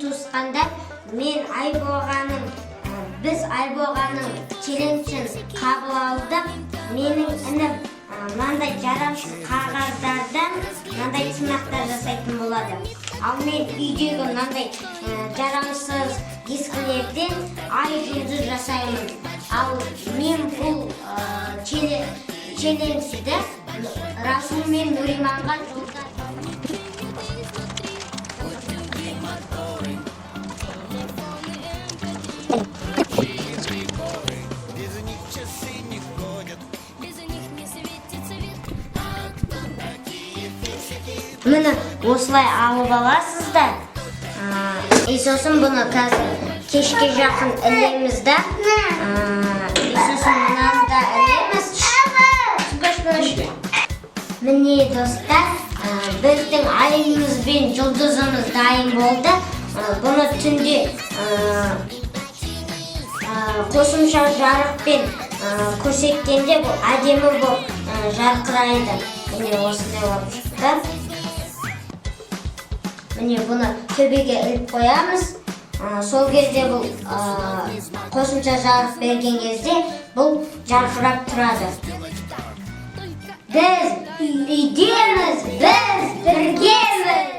Туысқандар! Мен Айбоғаның, біз Айбоғаның челленджін қабыл алдық. Менің інім мынандай жарамсыз қағаздардан мынандай тырнақтар жасайтын болады. Ал мен үйдегі мынандай жарамсыз дискілерден ай, жұлдыз жасаймын. Ал мен бұл челленджді Расул мен Нұриманға жолдадым. Без них часы не ходят. Без них не светит свет. Міне, осылай алып аласыздар. И сосын бұны қазір кешке жақын ілеміз да. И сосын мынаны да ілеміз. Міне, достар, біздің айымыз бен жұлдызымыз дайын болды. Бұны түнде қосымша жарықпен көрсеткенде, бұл әдемі болып жарқырайды. Міне, осындай болып шықты. Міне, бұны төбеге іліп қоямыз. Сол кезде бұл қосымша жарық берген кезде бұл жарқырап тұрады. Біз үйдеміз, біз біргеміз.